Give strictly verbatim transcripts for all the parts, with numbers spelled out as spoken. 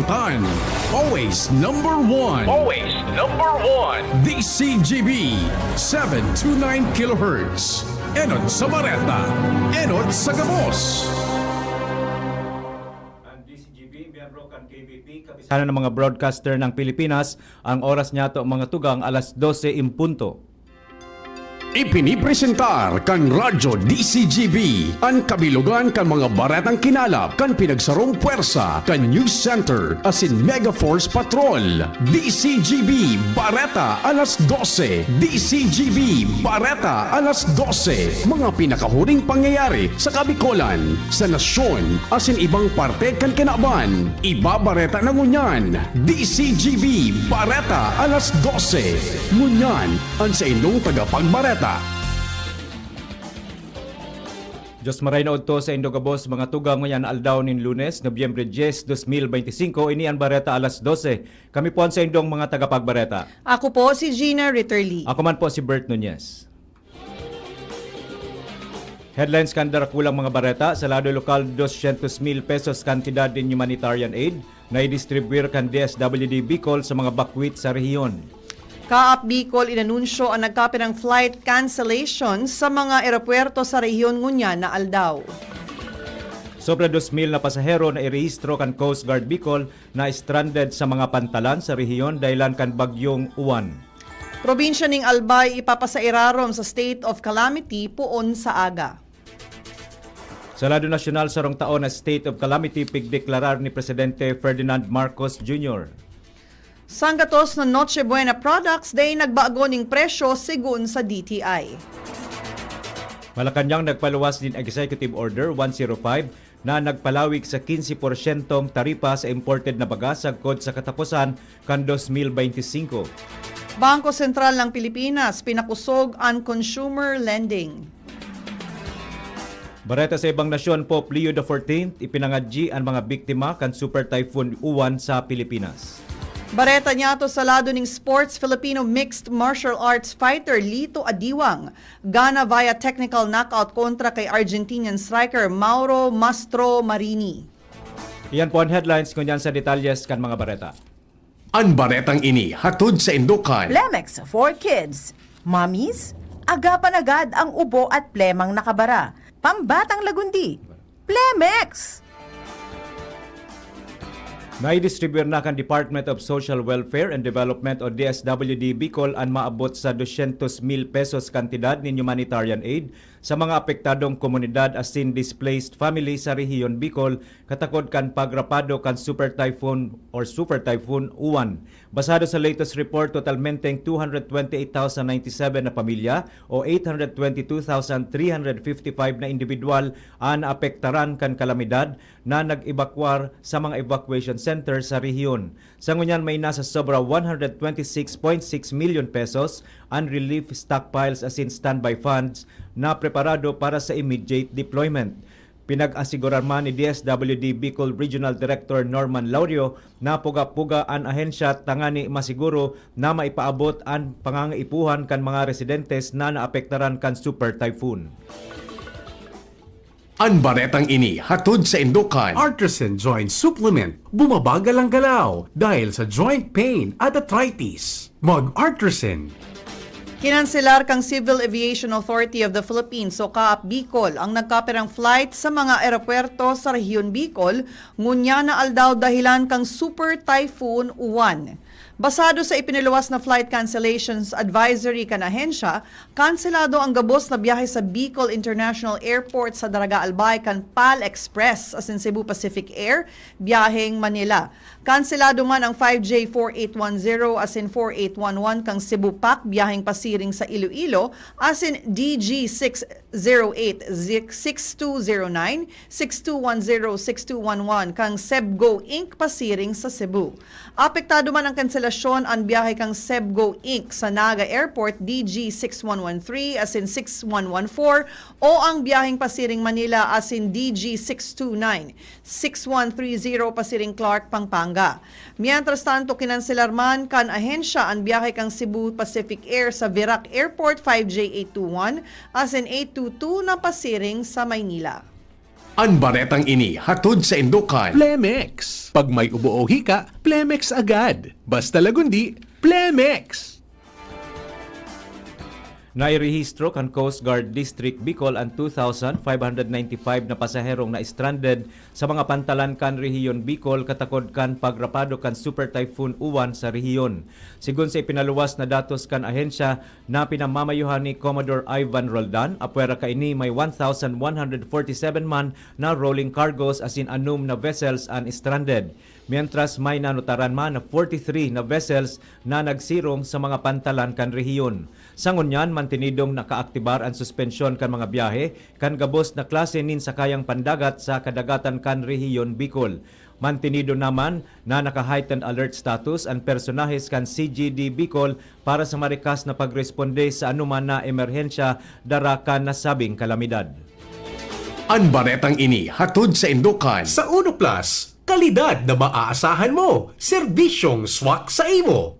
Tan, always number one. Always number one. D C G B, seven two nine kilohertz. Enot sa Bareta, enot sa gabos. Ang D C G B, miyembro kan K B P, Kapisanan ng mga Broadcaster ng Pilipinas, ang oras niyato, mga tugang, alas dose en punto. Ipinipresentar kan Radyo D C G B an kabilogan kan mga baretang kinalap kan pinagsarong pwersa kan News Center asin Mega Force Patrol. D C G B Bareta alas dose. D C G B Bareta alas dose. Mga pinakahuring pangyayari sa Kabikolan, sa nasyon, asin ibang parte kan kinaban. Ibabareta na ngunyan, D C G B Bareta alas dose. Ngunyan, an saindong tagapagbareta. Diyos maray na udto saindo gabos, mga tugang, ngunyan aldaw nin Lunes, Nobyembre dyes, dos mil beintisinko, ini an Bareta alas dose. Kami po an saindong mga tagapagbareta. Ako po si Gina Ritterly. Ako man po si Bert Nunez. Headlines kan darakulang mga bareta: sa lado lokal, doscientos mil pesos kantidad nin humanitarian aid na idistribuyar kan D S W D Bicol sa mga bakwit sa rehiyon. Kaap Bicol inanunsyo an nagkapirang flight cancellation sa mga eropuwerto sa rehiyon ngunyan na aldaw. Sobra dos mil na pasahero na irehistro kan Coast Guard Bicol na stranded sa mga pantalan sa rehiyon dahilan kan Bagyong Uwan. Probinsya ning Albay ipapasairarom sa state of calamity poon sa aga. Sa lado nasyonal, sarong taon na state of calamity pigdeklarar ni Presidente Ferdinand Marcos Junior. Sanggatos na Noche Buena products dai nagbago ning presyo, sigun sa D T I. Malacañang nagpaluwas nin Executive Order one zero five na nagpalawig sa quince porsyentong taripa sa imported na baga sagkod sa kataposan kan dos mil beintisinko. Bangko Sentral ng Pilipinas pinakosog an consumer lending. Bareta sa ibang nasyon, Pope Leo the fourteenth ipinangadyi an mga biktima kan Super Typhoon Uwan sa Pilipinas. Bareta niyato sa lado ning sports, Filipino mixed martial arts fighter Lito Adiwang gana via technical knockout kontra kay Argentinian striker Mauro Mastromarini. Iyan po an headlines, ngunyan sa detalyes kan mga bareta. An baretang ini hatod saindo kan Plemex for Kids. Mommies, agapan agad ang ubo at plemang nakabara. Pambatang lagundi. Plemex! Naidistribuyar na kan Department of Social Welfare and Development o D S W D Bicol an maabot sa doscientos mil pesos kantidad nin humanitarian aid sa mga apektadong komunidad asin displaced family sa Rehiyon Bicol katakod kan pagrapado kan Super Typhoon or Super Typhoon Uwan. Basado sa latest report, totalmenteng two hundred twenty-eight thousand ninety-seven na pamilya o eight hundred twenty-two thousand three hundred fifty-five na indibidwal an naapektaran kan kalamidad na nag-ebakwar sa mga evacuation center sa rehiyon. Sa ngunyan, may nasa sobra one hundred twenty-six point six milyon pesos an relief stockpiles asin standby funds na preparado para sa immediate deployment. Pinag-asigurar man ni D S W D Bicol Regional Director Norman Laurio na puga-puga an ahensya tangani masiguro na maipaabot an pangangaipuhan kan mga residentes na naapektaran kan Super Typhoon. An baretang ini hatod saindo kan Artisan Joint Supplement. Bumabagal ang galaw dahil sa joint pain at arthritis. Mag-Artisan. Kinanselar kan Civil Aviation Authority of the Philippines o CAAP Bicol ang nagkapirang flight sa mga eropuwerto sa Rehiyon Bicol ngunyan na aldaw dahilan kan Super Typhoon Uwan. Basado sa ipiniluwas na flight cancellations advisory kan ahensya, kanselado ang gabos na biyahe sa Bicol International Airport sa Daraga Albay kan PAL Express asin Cebu Pacific Air biyaheng Manila. Kanselado man ang five J four eight one zero asin four eight one one kan Cebu PAC biyaheng pasiring sa Iloilo asin D G six zero eight, six two zero nine, six two one zero, six two one one kan Cebgo Inc pasiring sa Cebu. Apektado man ang kanselasyon an biyahe kan Cebgo Inc sa Naga Airport, D G six one one three asin six one one four, o ang biyaheng pasiring Manila asin D G six two nine, six one three zero pasiring Clark, Pampanga. Mientras tanto, kinanselar man kan ahensya an biyahe kan Cebu Pacific Air sa Virac Airport, five J eight two one asin eight two two na pasiring sa Maynila. An baretang ini hatod saindo kan Plemex. Pag may ubo o hika, Plemex agad. Basta Lagundi, Plemex! Nairehistro kan Coast Guard District Bicol an two thousand five hundred ninety-five na pasaherong na-stranded sa mga pantalan kan Rehiyon Bicol katakod kan pagrapado kan Super Typhoon Uwan sa rehiyon. Sigon sa ipinaluwas na datos kan ahensya na pinamamayuhan ni Commodore Ivan Roldan, apwera kaini may one thousand one hundred forty-seven man na rolling cargos asin anom na vessels an stranded. Mientras may nanotaran man na forty-three na vessels na nagsirong sa mga pantalan kan rehiyon. Sa ngunyan, mantinidong nakaaktibar an suspensyon kan mga biyahe kan gabos na klase nin sakayang pandagat sa kadagatan kan Rehiyon Bicol. Mantinido naman na naka-heightened alert status an personahes kan C G D Bicol para sa marikas na pagresponde sa anoman na emerhensya dara kan nasabing kalamidad. An baretang ini hatod saindo kan Sa Uno Plus, kalidad na maaasahan mo, serbisyong swak sa imo.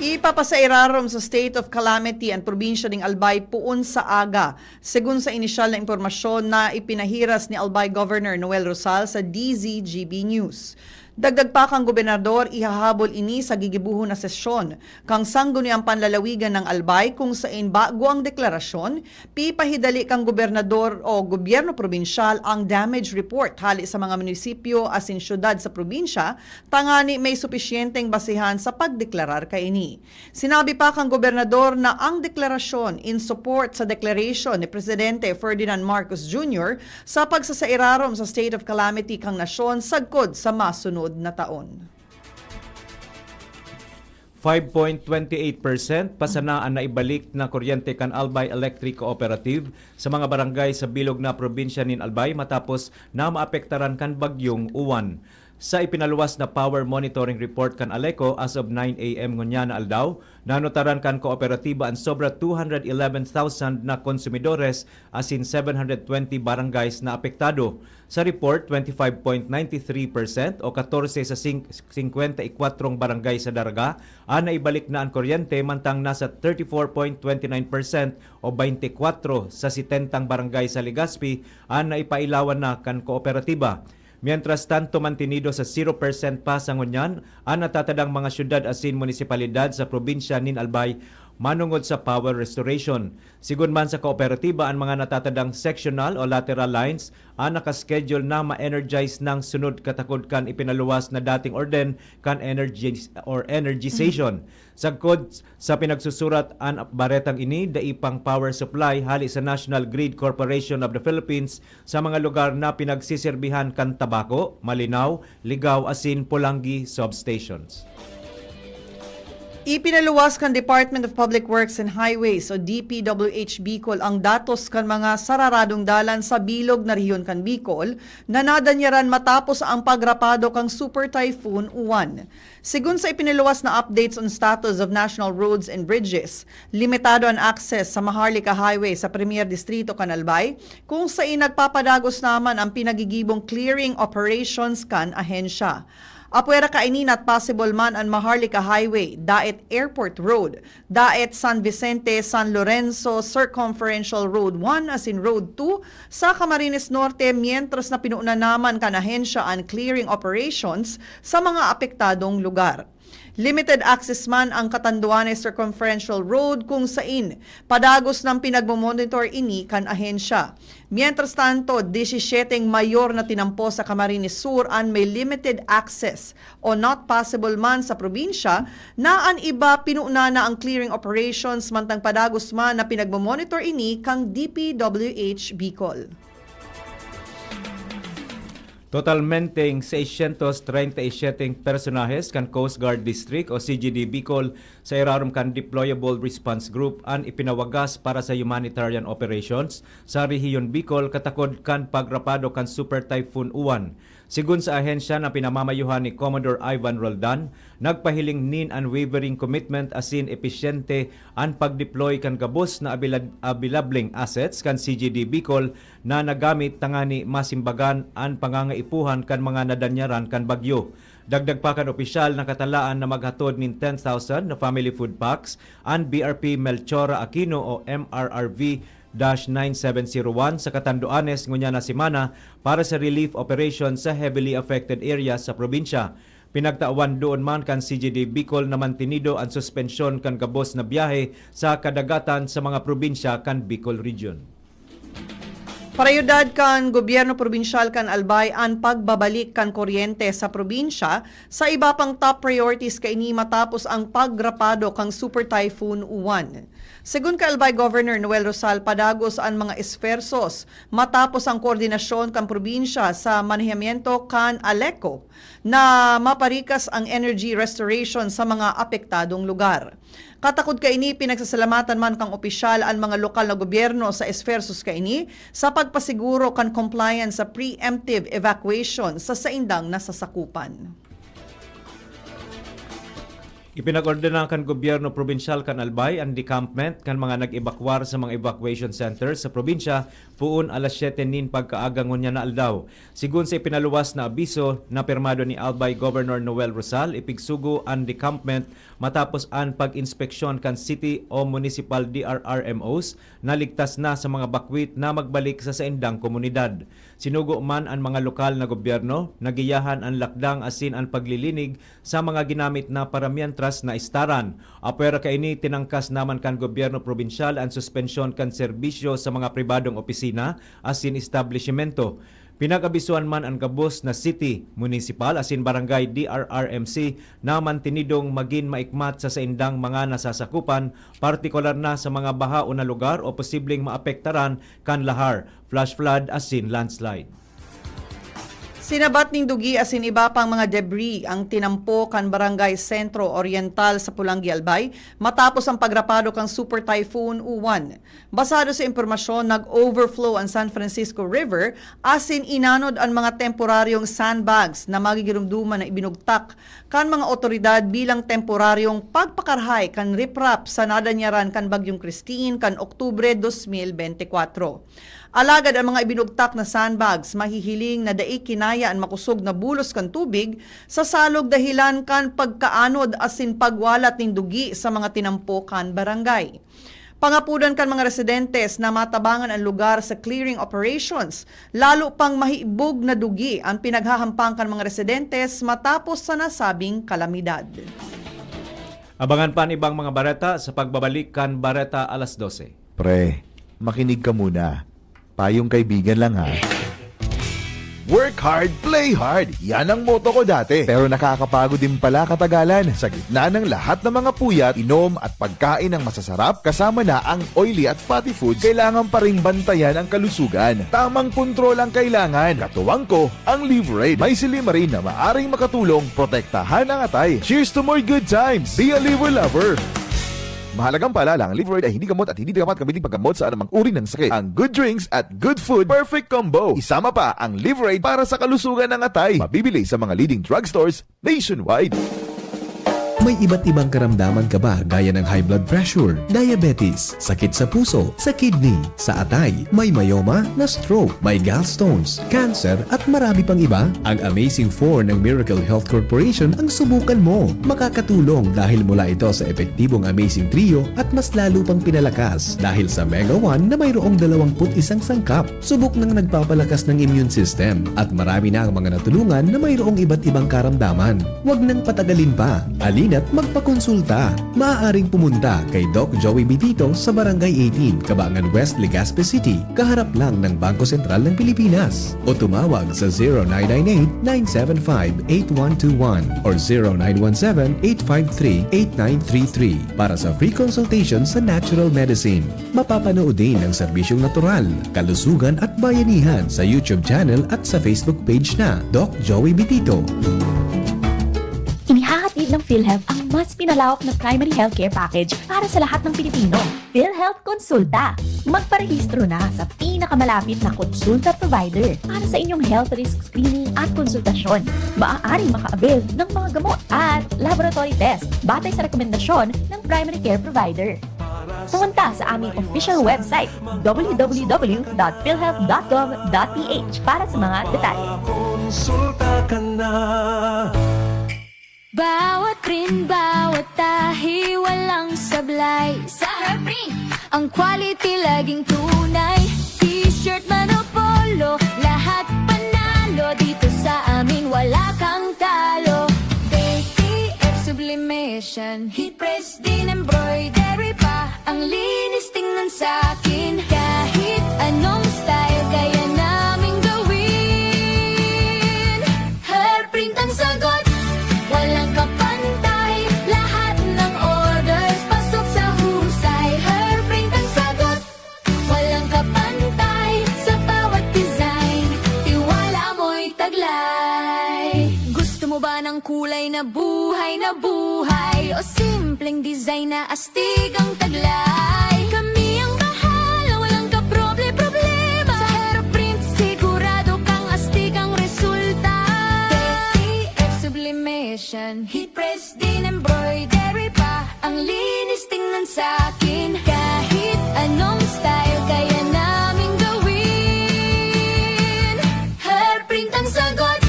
Ipapasairarom sa state of calamity an probinsya ning Albay poon sa aga, segun sa inisyal na impormasyon na ipinahiras ni Albay Governor Noel Rosal sa D Z G B News. Dagdag pa kan gobernador, ihahabol ini sa gigibohon na sesyon kan Sangguniang Panlalawigan ng Albay, kung sain bago ang deklarasyon, pipahidali kan gobernador o gobyerno probinsyal ang damage report hali sa mga munisipyo asin syudad sa probinsya, tangani may supisyenteng basehan sa pagdeklarar kaini. Sinabi pa kan gobernador na ang deklarasyon in support sa declaration ni Presidente Ferdinand Marcos Junior sa pagsasairarom sa state of calamity kan nasyon sagkod sa masunod na taon. Five point twenty eight percent pa sana an naibalik na kuryente kan Albay Electric Cooperative sa mga barangay sa bilog na probinsya nin Albay matapos na maapektaran kan Bagyong Uwan. Sa ipinaluwas na power monitoring report kan ALECO as of nine A M ngunyan na aldaw, nanotaran kan kooperatiba an sobra two hundred eleven thousand na konsumidores asin seven hundred twenty barangays na apektado. Sa report, twenty-five point nine three percent o katorse sa sing-, singkwenta y kwatro barangay sa Daraga an naibalik na an kuryente, mantang nasa thirty-four point twenty nine percent o baynte kwatro sa setentang barangay sa Legazpi an naipailawan na kan kooperatiba. Mientras tanto, mantinido sa zero percent pa sa ngunyan an natatadang mga syudad asin munisipalidad sa probinsya nin Albay manongod sa power restoration. Sigon man sa kooperatiba, an mga natatadang sectional o lateral lines an nakaschedule na ma-energize nang sunod katakod kan ipinaluwas na dating orden kan energy or energization. Sagkod sa pinagsusurat an baretang ini, dai pang power supply hali sa National Grid Corporation of the Philippines sa mga lugar na pinagsisirbihan kan Tabaco, Malinao, Ligao asin Polangui substations. Ipinaluwas kan Department of Public Works and Highways o D P W H Bicol ang datos kan mga sararadong dalan sa bilog na rehiyon kan Bicol na nadanyaran matapos ang pagrapado kan Super Typhoon Uwan. Sigon sa ipiniluwas na updates on status of national roads and bridges, limitado an access sa Maharlika Highway sa Premier Distrito kan Albay, kung sain nagpapadagos naman ang pinagigibong clearing operations kan ahensya. Apwera kaini, not possible man an Maharlika Highway, Daet Airport Road, Daet San Vicente, San Lorenzo, Circumferential Road one asin Road two sa Camarines Norte, mientras na pinuna naman kan ahensya an clearing operations sa mga apektadong lugar. Limited access man ang Catanduanes Circumferential Road, kung sain padagos nang pinagmomonitor ini kan ahensya. Mientras tanto, disisyeteng mayor na tinampo sa Camarines Sur an may limited access o not possible man sa probinsya, na an iba pinuna na ang clearing operations, mantang padagos man na pinagmomonitor ini kan D P W H Bicol. Totalmenteng seiscientos treinta y siete personahes kan Coast Guard District o C G D Bicol sa irarom kan Deployable Response Group an ipinawagas para sa humanitarian operations sa Rehiyon Bicol katakod kan pagrapado kan Super Typhoon Uwan. Sigon sa ahensya na pinamamayohan ni Commodore Ivan Roldan, nagpahiling nin unwavering commitment asin episyente an pag-deploy kan gabos na abilad-, abilableng assets kan C G D Bicol na nagamit tangani masimbagan an pangangaipuhan kan mga nadanyaran kan bagyo. Dagdag pa kan opisyal, nakatalaan na maghatod nin ten thousand na family food packs an B R P Melchora Aquino o M R R V dash nine seven zero one sa Catanduanes ngunyan na semana para sa relief operation sa heavily affected areas sa probinsya. Pinagtawan duon man kan C G D Bicol na mantenido an suspensyon kan gabos na biyahe sa kadagatan sa mga probinsya kan Bicol Region. Prioridad kan gobyerno probinsyal kan Albay an pagbabalik kan kuryente sa probinsya. Sa iba pang top priorities kaini matapos ang pagrapado kan Super Typhoon Uwan. Segun kay Albay Governor Noel Rosal, padagos an mga esfuerzos matapos ang koordinasyon kan probinsya sa manehamiento kan ALECO na maparikas ang energy restoration sa mga apektadong lugar. Katakod kaini, pinagsasalamatan man kan opisyal an mga lokal na gobyerno sa esfuerzos kaini sa pagpasiguro kan compliance sa preemptive evacuation sa saindang nasasakupan. Ipinag-ordena kan gobyerno probinsyal kan Albay an decampment kan mga nag-ebakwar sa mga evacuation centers sa probinsya poon alas siyete nin pagkaaga ngunyan na aldaw. Segun sa ipinaluwas na abiso na pirmado ni Albay Governor Noel Rosal, ipigsugo an decampment matapos an pag-inspeksyon kan city o municipal D R R M Os na ligtas na sa mga bakwit na magbalik sa saindang komunidad. Sinugo man an mga lokal na gobyerno na giyahan an lakdang asin an paglilinig sa mga ginamit na paramiyan tras na estaran. Apwera kaini, tinangkas naman kan gobyerno probinsyal an suspensyon kan serbisyo sa mga pribadong opisina asin establisimento. Pinag-abisoan man an gabos na city, municipal asin barangay D R R M C na mantenidong magin maikmat sa saindang mga nasasakupan, partikular na sa mga bahaon na lugar o posibleng maapektaran kan lahar, flash flood asin landslide. Sinabat nin dugi asin iba pang mga debris ang tinampo kan Barangay Centro Oriental sa Polangui, Albay, matapos ang pagrapado kan Super Typhoon Uwan. Basado sa impormasyon, nag-overflow an San Francisco River asin inanod an mga temporaryong sandbags na magigirumduman na ibinugtak kan mga otoridad bilang temporaryong pagpakarahay kan riprap sa nadanyaran kan Bagyong Christine kan Oktubre dos mil bente kwatro. Alagad an mga ibinugtak na sandbags mahihiling na dai kinaya an makosog na bulos kan tubig sa salog dahelan kan pagkaanod asin pagwalat nin dugi sa mga tinampo kan barangay. Pangapodan kan mga residentes na matabangan an lugar sa clearing operations, lalo pang mahibog na dugi an pinaghahampang kan mga residentes matapos sa nasabing kalamidad. Abangan pa an ibang mga bareta sa pagbabalik kan Bareta Alas Dose. Pre, makinig ka muna. Payong kaibigan lang, ha. Work hard, play hard. Yan ang motto ko dati. Pero nakakapagod din pala katagalan. Sa gitna ng lahat ng mga puyat, inom at pagkain ng masasarap, kasama na ang oily at fatty foods, kailangan pa ring bantayan ang kalusugan. Tamang kontrol ang kailangan. Katuwang ko, ang Liverade. May silymarin na maaring makatulong protektahan ang atay. Cheers to more good times! Be a Liver Lover! Mahalagang paalala, ang Liverade ay hindi gamot at hindi dapat gamitin paggamot sa anumang uri ng sakit. Ang good drinks at good food, perfect combo. Isama pa ang Liverade para sa kalusugan ng atay. Mabibili sa mga leading drugstores nationwide. May iba't ibang karamdaman ka ba, gaya ng high blood pressure, diabetes, sakit sa puso, sa kidney, sa atay, may myoma, na stroke, may gallstones, cancer, at marami pang iba? Ang Amazing Four ng Miracle Health Corporation ang subukan mo. Makakatulong dahil mula ito sa epektibong Amazing Trio at mas lalo pang pinalakas dahil sa Mega One na mayroong dalawampu't isang sangkap. Subok nang nagpapalakas ng immune system at marami na ang mga natulungan na mayroong iba't ibang karamdaman. Huwag nang patagalin pa. Halina't magpakonsulta. Maaaring pumunta kay Doc Joey Bitito sa Barangay eighteen, Cabangan West, Legazpi City, kaharap lang ng Bangko Sentral ng Pilipinas. O tumawag sa zero nine nine eight, nine seven five, eight one two one or zero nine one seven, eight five three, eight nine three three para sa free consultation sa natural medicine. Mapapanood din ang serbisyong natural, kalusugan at bayanihan sa YouTube channel at sa Facebook page na Doc Joey Bitito. Inihahatid ng PhilHealth ang mas pinalawak na primary healthcare package para sa lahat ng Pilipino. PhilHealth Konsulta. Magparehistro na sa pinakamalapit na konsulta provider para sa inyong health risk screening at konsultasyon. Maaaring maka-avail ng mga gamot at laboratory test batay sa rekomendasyon ng primary care provider. Pumunta sa aming official website, w w w dot philhealth dot gov dot p h, para sa mga detalye. Konsulta ka na. Bawat print, bawat tahi, walang sablay. Sa Herbrin, ang quality laging tunay. Asian Heat Press din embroidery pa. Ang linis tingnan sa akin. Kahit anong style kaya naming gawin. Hairprint ang sagot, walang kapantay. Lahat ng orders pasok sa husay. Hairprint ang sagot, walang kapantay. Sa bawat design, tiwala mo'y taglay. Gusto mo ba ng kulay na buhay na buhay? O simpleng design na astig ang taglay? Kami ang bahala, walang kaproble-problema. Sa Hairprint, sigurado kang astig ang resulta. T F Sublimation, Heat Press din embroidery pa. Ang linis tingnan sa akin. Kahit anong style kaya naming gawin. Hairprint ang sagot,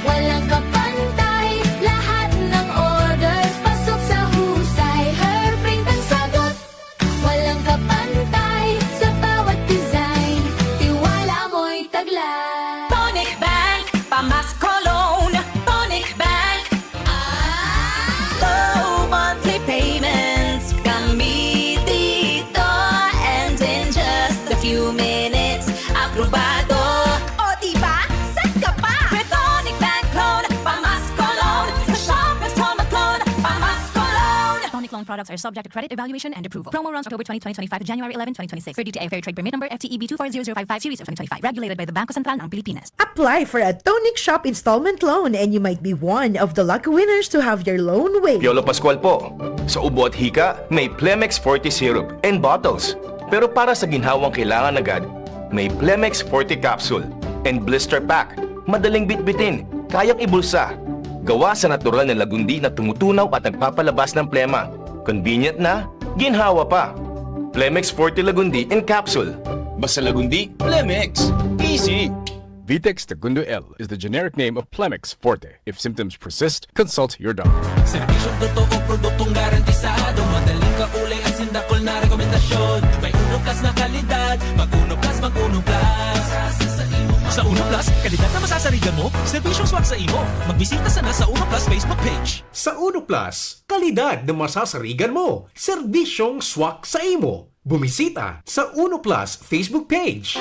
walang kapantay. Lahat ng orders pasok sa husay. Hairprint ang sagot, walang kapantay. Sa bawat design, tiwala mo'y taglay. Tonic Bank, pamasko loan. Tonic Bank, low monthly payments. Gamit ito and in just a few minutes, aprobado. O diba? Set ka pa! With Tonic Bank Loan, pamasko loan. Sa Shoppers Home Loan, pamasko loan. Tonic loan products are subject to credit evaluation and approval. Promo runs October twenty, twenty twenty-five to January eleven, twenty twenty-six. Per D T I Fair Trade Permit Number F T E B two four zero zero five five series of twenty twenty-five. Regulated by the Bangko Sentral ng Pilipinas. Apply for a Tonic Shop installment loan and you might be one of the lucky winners to have your loan waived. Piolo Pascual po. Sa ubo at hika, may Plemex Forte Syrup and bottles. Pero para sa ginhawang kailangan agad, may Plemex Forte Capsule and Blister Pack. Madaling bitbitin, kayang ibulsa. Gawa sa natural na lagundi na tumutunaw at nagpapalabas ng plema. Convenient na, ginhawa pa. Plemex Forte Lagundi in Capsule. Basta Lagundi, Plemex. Easy! Vitex Segundo L is the generic name of Plemex Forte. If symptoms persist, consult your doctor. Serbisyong totoo, produktong garantisado. Madaling kakulay, asin dakul na rekomendasyon. May Uno Plus na kalidad. Mag Uno Plus, mag Uno Plus. Sa Uno Plus, kalidad na masasarigan mo, serbisyong swak sa imo. Magbisita sana sa Uno Plus Facebook page. Sa Uno Plus, kalidad na masasarigan mo, serbisyong swak sa imo. Bumisita sa Uno Plus Facebook page.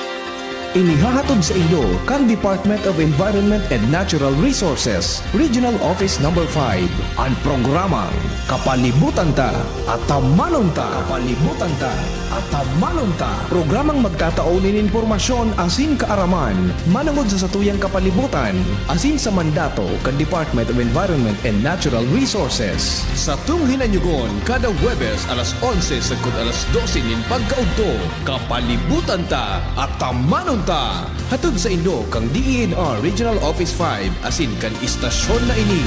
Inihahatod sa inyo kan Department of Environment and Natural Resources, Regional Office Number five, an programang Kapalibutan Ta, Atamanon Ta. Kapalibutan Ta, Atamanon Ta. Programang magtatao nin impormasyon asin kaaraman manongod sa satuyang kapalibutan asin sa mandato kan Department of Environment and Natural Resources. Satong hinanyugon kada Huwebes alas onse sagkod alas dose nin pagkaudto. Kapalibutan Ta, Atamanon Ta. Hatod sa inyo kan D E N R Regional Office five asin kan istasyon na ini.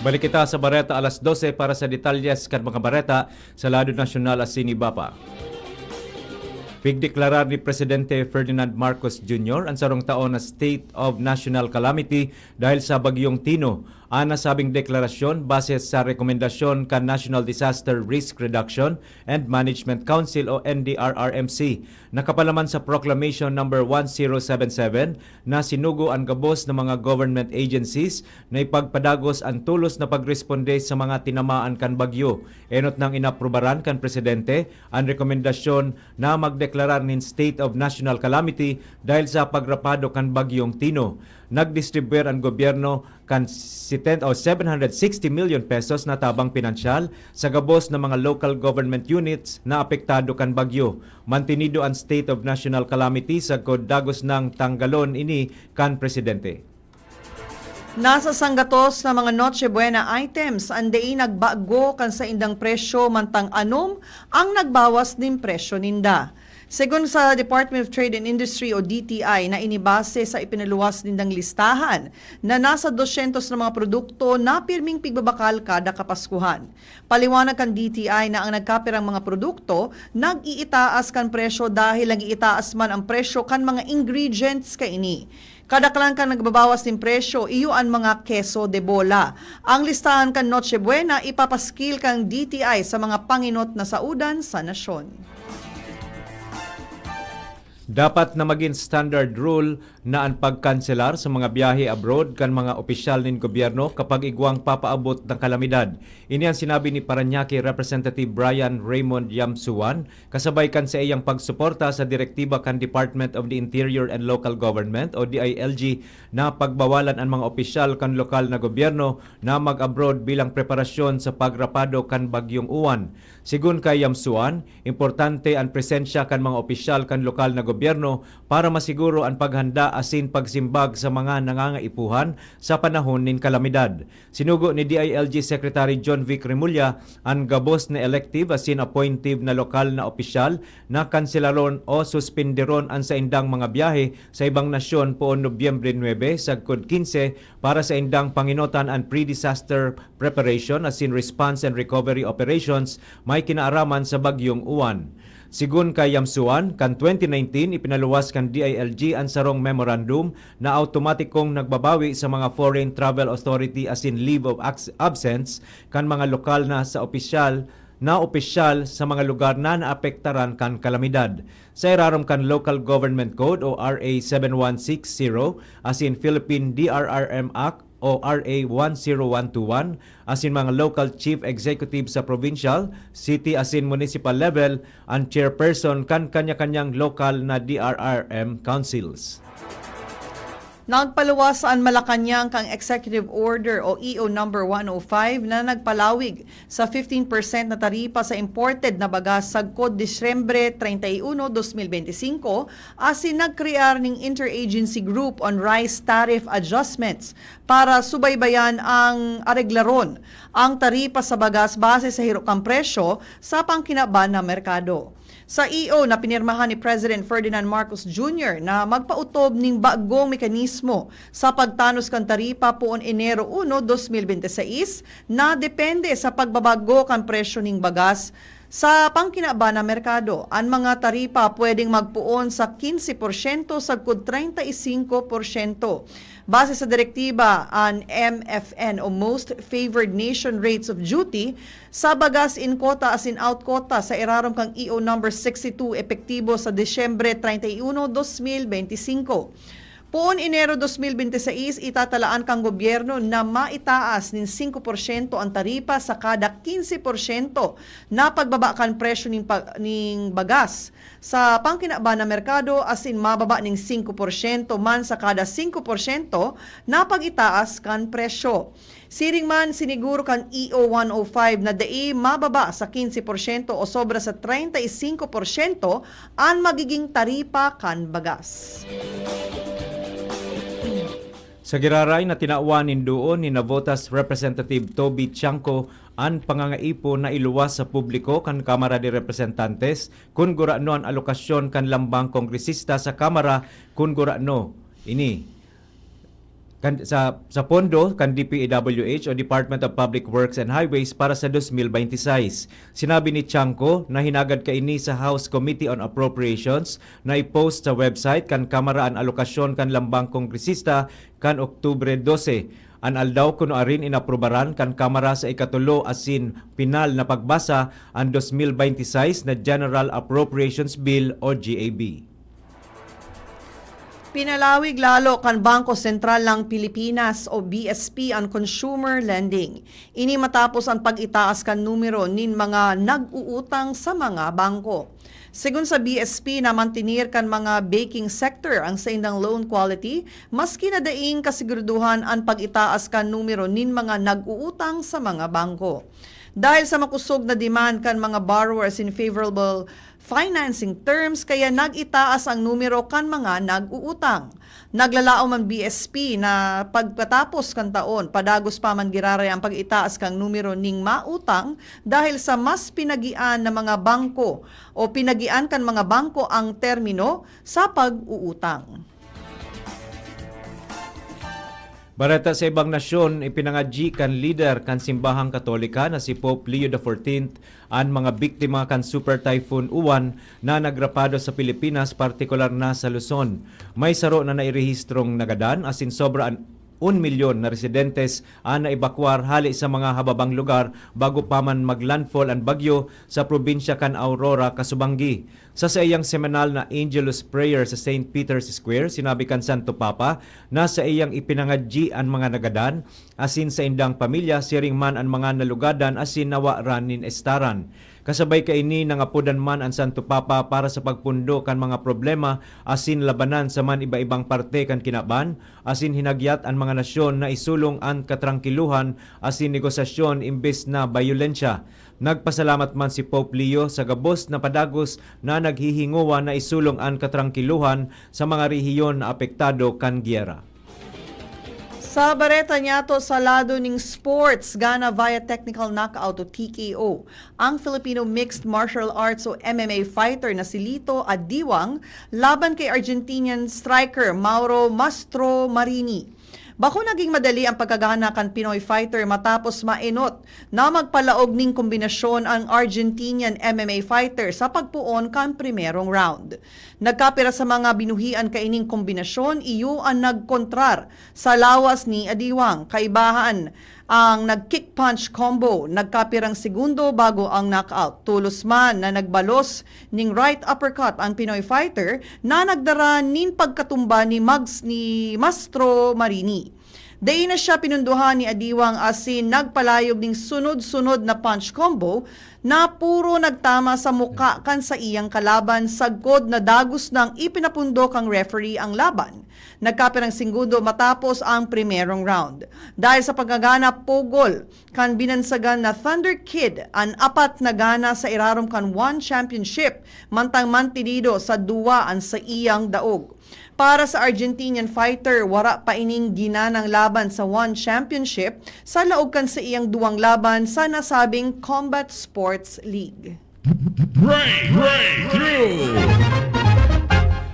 Balik kita sa Bareta alas dose para sa detalyes kan mga bareta sa lado nasyonal asin iba pa. Pigdeklarar ni Presidente Ferdinand Marcos Junior an sarong taon na state of national calamity dahil sa Bagyong Tino. An nasabing deklarasyon base sa rekomendasyon kan National Disaster Risk Reduction and Management Council o N D R R M C. Nakapalaman sa Proclamation Number one zero seven seven na sinugo an gabos na mga government agencies na ipagpadagos an tolos na pagresponde sa mga tinamaan kan bagyo. Enot nang inaprubaran kan Presidente an rekomendasyon na magdeklarar nin state of national calamity dahil sa pagrapado kan Bagyong Tino. Nagdistribuir an gobyerno kan seten-, o seven hundred sixty million pesos na tabang pinansyal sa gabos na mga local government units na apektado kan bagyo. Mantinido an state of national calamity sagkod dagos nang tanggalon ini kan Presidente. Nasa sanggatos na mga Noche Buena items an dai nagbago kan saindang presyo, mantang anom ang nagbawas nin presyo ninda. Segun sa Department of Trade and Industry o D T I na inibase sa ipinaluwas nindang listahan na nasa dosyentos na mga produkto na pirming pigbabakal kada Kapaskuhan. Paliwanag kan D T I na ang nagkapirang mga produkto nag-iitaas kan presyo dahil nag-iitaas man ang presyo kan mga ingredients kaini. Kadaklan kan nagbabawas nin presyo, iyo an mga keso de bola. Ang listahan kan Noche Buena ipapaskil kan D T I sa mga pangenot na saodan sa nasyon. Dapat na magin standard rule na an pagkanselar sa mga biyahe abroad kan mga opisyal nin gobyerno kapag igwang papaabot na kalamidad. Ini an sinabi ni Parañaque Representative Brian Raymond Yamsuan, kasabay kan saiyang pagsuporta sa direktiba kan Department of the Interior and Local Government o D I L G na pagbawalan an mga opisyal kan lokal na gobyerno na mag-abroad bilang preparasyon sa pagrapado kan Bagyong Uwan. Sigon kay Yamsuan, importante an presensya kan mga opisyal kan lokal na gobyerno para masiguro an paghanda asin pagsimbag sa mga nangangaipuhan sa panahon nin kalamidad. Sinugo ni D I L G Secretary John Vic Remulla an gabos na elective asin appointive na lokal na opisyal na kanselaron o suspinderon an saindang mga biyahe sa ibang nasyon poon Nobyembre nuebe sagkod kinse para saindang pangenotan an pre-disaster preparation asin response and recovery operations may kinaaraman sa Bagyong Uwan. Sigon kay Yamsuan, kan twenty nineteen ipinaluwas kan D I L G an sarong memorandum na awtomatikong nagbabawi sa mga foreign travel authority asin leave of abs-, absence kan mga lokal na sa opisyal na opisyal sa mga lugar na naapektaran kan kalamidad. Sa irarom kan Local Government Code o R A seven one six zero asin Philippine D R R M Act o R A one zero one two one, asin mga local chief executive sa provincial, city asin municipal level, an chairperson kan kanya-kanyang lokal na D R R M councils. Nagpaluwas an Malacañang kan Executive Order o E O number one oh five na nagpalawig sa fifteen percent na taripa sa imported na bagas sagkod Disyembre treinta y uno, dos mil benti singko, asin nagkrear ning Interagency Group on Rice Tariff Adjustments para subaybayan ang areglaron ang taripa sa bagas base sa hiro kan presyo sa pangkinaban na merkado. Sa E O na pinirmahan ni President Ferdinand Marcos Junior na magpaotob ning bagong mekanismo sa pagtanos kan taripa poon Enero uno, dos mil benti sais, na depende sa pagbabago kan presyo ning bagas sa pangkinaban na merkado. An mga taripa pwedeng magpoon sa kinse porsyento sagkod treinta y cinco porsyento. Base sa direktiba, an M F N o Most Favored Nation Rates of Duty sa bagas in quota asin out quota sa irarom kan E O number sixty-two epektibo sa Disyembre treinta y uno, dos mil benti singko. Poon Enero dos mil benti sais, itatalaan kan gobyerno na maitaas nin singko porsyento an taripa sa kada kinse porsyento na pagbaba kan presyo nin pa-, nin bagas sa pangkinaban na merkado asin mababa nin singko porsyento man sa kada singko porsyento na pag-itaas kan presyo. Siring man, siniguro kan E O one oh five na dai mababa sa kinse porsyento o sobra sa treinta y cinco porsyento an magiging taripa kan bagas. Sa giraray na tinawan nin duon ni Navotas Representative Toby Tiangco an pangangaipo na iluwas sa publiko kan Kamara de Representantes kun gurano an alokasyon kan lambang kongresista sa Kamara kun gurano ini kan, sa, sa pondo kan D P W H o Department of Public Works and Highways para sa dos mil benti sais. Sinabi ni Tiangco na hinagad kaini sa House Committee on Appropriations na i-post sa website kan Kamara an alokasyon kan lambang kongresista kan Oktubre dose, an aldaw kuno arin inaprubaran kan Kamara sa ikatulo asin pinal na pagbasa an dos mil benti sais na General Appropriations Bill o G A B. Pinalawig lalo kan Bangko Sentral ng Pilipinas o B S P an consumer lending. Ini matapos an pag-itaas kan numero nin mga nag-uutang sa mga bangko. Segun sa B S P, namantenir kan mga banking sector ang saindang loan quality, maski na daing kasiguraduhan an pag-itaas kan numero nin mga nag-uutang sa mga bangko. Dahil sa makosog na demand kan mga borrowers in favorable financing terms, kaya nag-itaas ang numero kan mga nag-uutang. Naglalaom an B S P na pagkatapos kan taon, padagos pa man giraray ang pag-itaas kan numero nin mautang dahil sa mas pinagian na mga bangko o pinagian kan mga bangko ang termino sa pag-uutang. Bareta sa ibang nasyon, ipinangadyi kan lider kan Simbahang Katolika na si Pope Leo the fourteenth an mga biktima kan Super Typhoon Uwan na nagrapado sa Pilipinas, partikular na sa Luzon. May saro na nairehistrong nagadan asin sobra an un milyon na residentes an naibakwar hale sa mga hababang lugar bago pa man mag-landfall an bagyo sa probinsya kan Aurora, Kasubanggi. Sa saiyang seminal na Angelus Prayer sa Saint Peter's Square, sinabi kan Santo Papa na saiyang ipinangadyi an mga nagadan, asin saindang pamilya, siring man an mga nalugadan asin nawaran nin estaran. Kasabay kaini, nangapodan man an Santo Papa para sa pagpundo kan mga problema asin labanan sa man iba-ibang parte kan kinaban, asin hinagyat an mga nasyon na isulong an katrangkilohan asin negosasyon imbes na bayolensya. Nagpasalamat man si Pope Leo sa gabos na padagos na naghihingowa na isulong an katrangkilohan sa mga rehiyon na apektado kan giyera. Sa bareta niyato sa lado ning sports, gana via technical knockout o T K O ang Filipino mixed martial arts o M M A fighter na si Lito Adiwang laban kay Argentinian striker Mauro Mastromarini. Bako naging madali ang pagkagana kan Pinoy fighter matapos maenot na magpalaog ning kombinasyon ang Argentinian M M A fighter sa pagpoon kan primerong round. Nagkapira sa mga binuhian kaining kombinasyon, iyo an nagkontrar sa lawas ni Adiwang. Kaibahan ang nag-kick punch combo. Nagkapirang segundo bago ang knockout. Tolos man na nagbalos ning right uppercut ang Pinoy fighter na nagdara nin pagkatumba ni Mags ni Mastro Marini. Dai na siya pinunduhan ni Adiwang asin nagpalayog ning sunod-sunod na punch combo na puro nagtama sa muka kan saiyang kalaban sagkod na dagos nang ipinapundo kang referee ang laban. Nagkapirang segundo matapos ang primerong round. Dahil sa pagkagana pugol kan binansagan na Thunder Kid an apat na gana sa irarom kan One Championship, mantang mantinido sa duwa an saiyang daog. Para sa Argentinian fighter, wara pa ining ginanang laban sa One Championship sa laog kan saiyang duwang laban sa nasabing Combat Sports League. Break, breakthrough!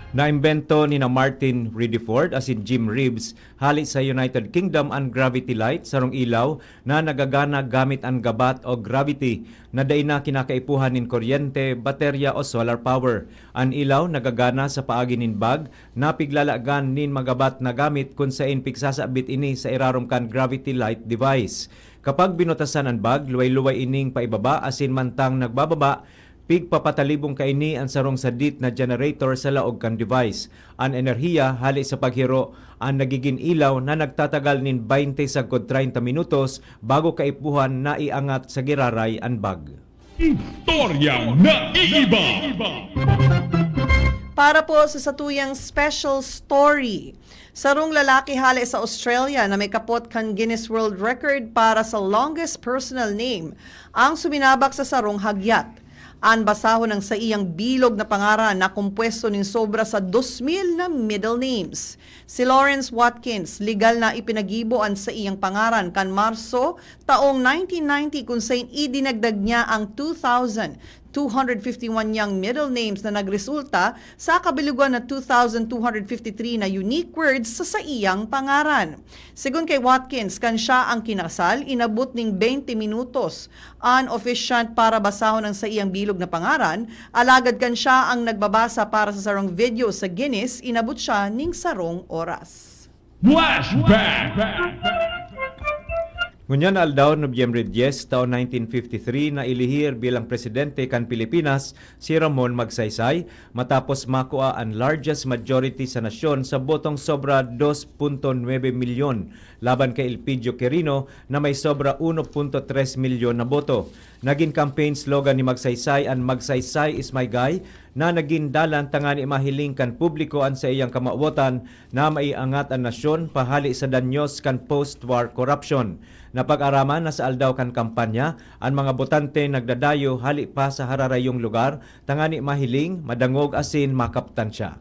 Naimbento ni na Martin Rediford asin Jim Reeves hali sa United Kingdom an Gravity Light, sarong ilaw na nagagana gamit an gabat o gravity na dai na kinakaipuhan nin kuryente, baterya o solar power. An ilaw nagagana sa paagi nin bag na piglalagan nin magabat na gamit kun saen pigsasabit ini sa irarom kan gravity light device. Kapag binutasan an bag, luway-luway ining paibaba asin mantang nagbababa, pigpapatalibong kaini an sarong sadit na generator sa laog kan device. An enerhiya hale sa paghiro an nagigin ilaw na nagtatagal nin baynte sagkod treinta minutos bago kaipuhan na iangat sa giraray an bag. Istoryang naiiba. Para po sa satuyang special story, sarong lalaki hale sa Australia na may kapot kan Guinness World Record para sa longest personal name ang suminabak sa sarong hagyat. An basahon ng saiyang bilog na pangaran na kompuesto nin sobra sa dos mil na middle names. Si Lawrence Watkins, legal na ipinagibo an saiyang pangaran kan Marso taong nineteen ninety, kun sain idinagdag niya ang two thousand two hundred fifty-one niyang middle names na nagresulta sa kabilugan na two thousand two hundred fifty-three na unique words sa saiyang pangaran. Segun kay Watkins, kan siya ang kinasal, inabot ning twenty minutos an officiant para basahon ang saiyang bilog na pangaran, alagad kan siya ang nagbabasa para sa sarong video sa Guinness, inabot siya ning sarong oras. Flashback! Ngunyan na aldaw, Nobyembre dyes, taon nineteen fifty-three, nailihir bilang presidente kan Pilipinas si Ramon Magsaysay matapos makua an largest majority sa nasyon sa botong sobra dos punto nuebe milyon laban kay Elpidio Quirino na may sobra uno punto tres milyon na boto. Nagin campaign slogan ni Magsaysay an "Magsaysay is my guy" na nagin dalan tangani mahiling kan publiko an saiyang kamawotan na maiangat an nasyon pahali sa danyos kan post-war corruption. Napag-araman na sa aldaw kan kampanya, an mga botante nagdadayo hali pa sa hararayong lugar tangani mahiling, madangog asin makaptan siya.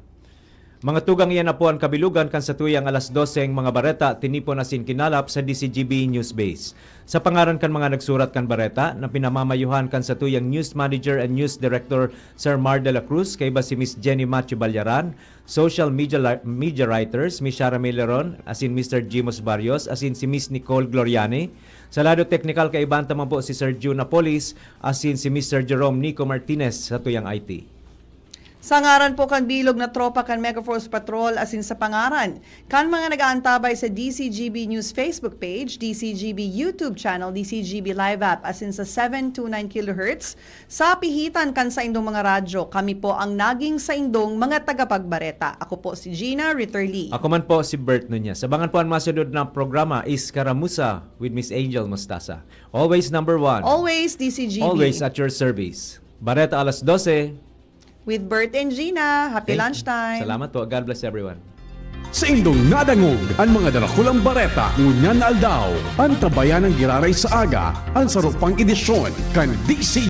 Mga tugang, iyan na po an kabilugan kan satuyang alas doseng mga bareta, tinipon asin kinalap sa D C G B News Base. Sa pangaran kan mga nagsurat kan bareta na pinamamayuhan kan satuyang news manager and news director, Sir Mar de la Cruz, kaiba si Miss Jenny Matthew Balyaran, social media li-, media writers, Miss Shara Meleron, asin Mister Jimos Barrios, asin si Miss Nicole Gloriani. Sa lado teknikal, kaibahan ta man po si Sir June Napolis, asin si Mister Jerome Nico Martinez sa tuyang I T. Sa ngaran po kan bilog na tropa kan Megaforce Patrol asin sa pangaran kan mga nag-aantabay sa D C G B News Facebook page, D C G B YouTube channel, D C G B Live app asin sa seven two nine kilohertz sa pihitan kan saindong mga radyo, kami po ang naging saindong mga tagapagbareta. Ako po si Gina Ritterly. Ako man po si Bert Nunez. Abangan po ang masunod na programa, Iskaramuza with Miss Angel Mostasa. Always number one. Always D C G B. Always at your service. Bareta alas dose. With Bert and Gina. Happy Thank you. lunchtime. Salamat po. God bless everyone. Saindong nadangog an mga darakulang bareta ngunyan na aldaw. Antabayan ang giraray sa aga, an saro pang edisyon kan D C